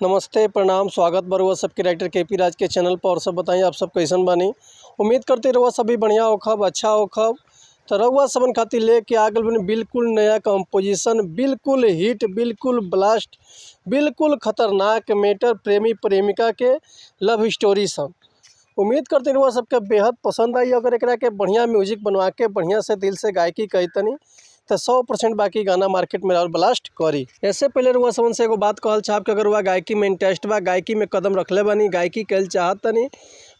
नमस्ते, प्रणाम, स्वागत बा रउआ सबके राइटर के पी राज के चैनल पर। और सब बताई, आप सब कैसन बानी? उम्मीद करते रउआ सभी बढ़िया होखब, अच्छा होखब। तो रउआ सबन खातिर लेके आ गइल बानी बिल्कुल नया कंपोजिशन, बिल्कुल हिट, बिल्कुल ब्लास्ट, बिल्कुल खतरनाक मैटर, प्रेमी प्रेमिका के लव स्टोरी सब। उम्मीद करते रउआ सबके बेहद पसंद आई। अगर एकरा के बढ़िया म्यूजिक बनवा के बढ़िया से दिल से गायकी कही तनी तो 100% बाकी गाना मार्केट में और ब्लास्ट करी। ऐसे पहले रुआ सबन से एगो बात कहल चाहब कि अगर रुआ गायकी में इंटरेस्ट बा, गायकी में कदम रखले बानी, गायकी कल चाहत तनी,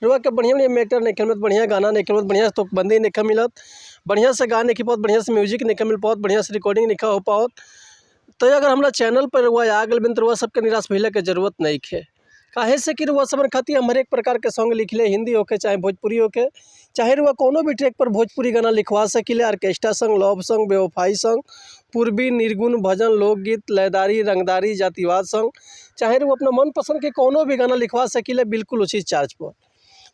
रुआ के बढ़िया बढ़िया मैटर नहीं मिलत, बढ़िया गाना नहीं मिलत, बढ़िया से बंदी नहीं मिलत, बढ़िया से गा नहीं पाओत, बढ़िया से म्यूजिक नहीं मिल पाओत, बढ़िया से रिकॉर्डिंग नहीं हो पाओत, तो अगर हमारा चैनल पर रुआ आ गइल बिन तो रुआ सबके निराश भइले के जरूरत नहीं है। काहे से कि रुआ सबन खातिर हम हरेक प्रकार के सॉन्ग लिखले, हिंदी होके चाहे भोजपुरी होके, चाहे रुआ कोनो भी ट्रैक पर भोजपुरी गाना लिखवा सकिले, ऑर्केस्ट्रा सॉन्ग, लव सॉन्ग, बेवफाई सॉन्ग, पूर्वी निर्गुण भजन, लोकगीत, लयदारी, रंगदारी, जातिवाद सॉन्ग, चाहे रुआ अपना मनपसंद के कोनो भी गाना लिखवा सकिले बिल्कुल उचित चार्ज पर।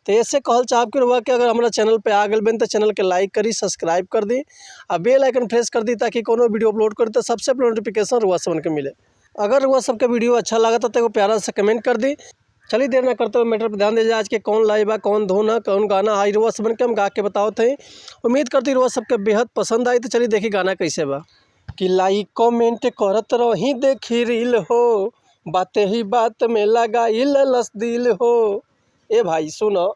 तो ऐसे कहल चाहब कि रुआ के अगर हमारा चैनल पे आ गइल बन तो चैनल के लाइक करी, सब्सक्राइब कर दी आ बेल आइकन प्रेस कर दी ताकि कोनो वीडियो अपलोड करी तो सबसे पहले नोटिफिकेशन रुआ सबन के मिले। अगर रुआ सबके वीडियो अच्छा लगा तो एगो प्यारा से कमेंट कर दी। चलिए देर ना करते हुए मैटर पर ध्यान दीजिए। आज के कौन लाइव बा, कौन धुन है, कौन गाना आई रुआ सबन के हम गा के बताओ थे। उम्मीद करती रुआ सबके बेहद पसंद आई। तो चलिए देखी गाना कैसे बा। कि लाइक कमेंट करत रही देखी रील हो, बातें ही बात में लगाई लस दिल हो। ए भाई सुनो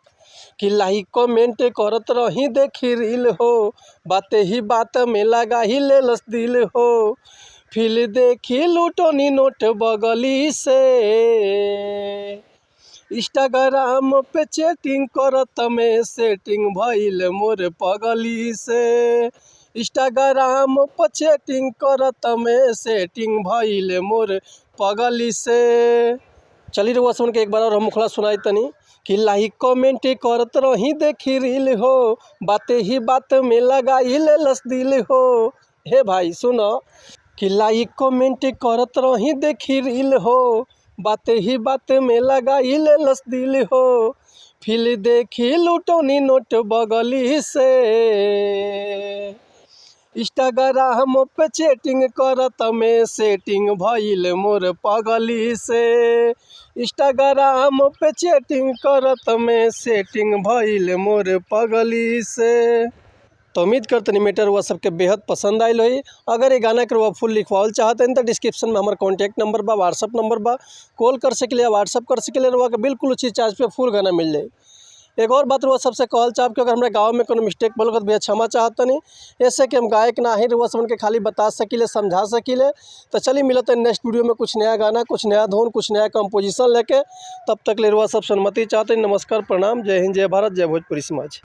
कि लाइक कमेंट करत रही देखी रील हो, बातें ही बात में लगाई लस दिल हो। फिर देखी लूटनी नोट बगली से, इंस्टाग्राम पे चैटिंग करत में सेटिंग भइल मोर पगली से। इंस्टाग्राम पर चैटिंग करत में सेटिंग भइल मोर पगली से। चली रउआ सुन के एक बार और हम मुखड़ा सुनाई तनी कि लाइक कमेंट करत रही देखी रील हो, बातें ही बात में लगाई लस दिल हो। हे भाई सुनो कि लाइक कमेंट करत रही देखी रील हो, बातें ही बात में लगाई लस दिल हो। फिर देखी लुटौनी नोट बगली से, इंस्टाग्राम पे चैटिंग करत में सेटिंग भइल मोर पगली से। इंस्टाग्राम पे चैटिंग करत में सेटिंग भइल मोर पगली से। तो उम्मीद करते मैटर हुआ सबके बेहद पसंद आयल होई। अगर ये गाना के रुआ फुल लिखवावल चाहते हैं तो डिस्क्रिप्शन में हमारे कॉन्टैक्ट नंबर बा, व्हाट्सअप नंबर बा, कॉल कर सकिले, व्हाट्सअप कर सकिले, रुआ के बिल्कुल उचित चार्ज पे फुल गाना मिल जाए। एक और बात रुआ सबसे कहल चाहब कि अगर हमारे गाँव में कोनो मिस्टेक बोल तो भैया क्षमा चाहतनी, ऐसे कि हम गायक ना ही, रुआ सबन के खाली बता सकिले, समझा सकिले। तो चलिए मिलते हैं नेक्स्ट वीडियो में कुछ नया गाना, कुछ नया धुन, कुछ नया कंपोजिशन लेके। तब तक ले रुआ सबसे अनुमति चाहते हैं। नमस्कार, प्रणाम, जय हिंद, जय भारत, जय भोजपुरी समाज।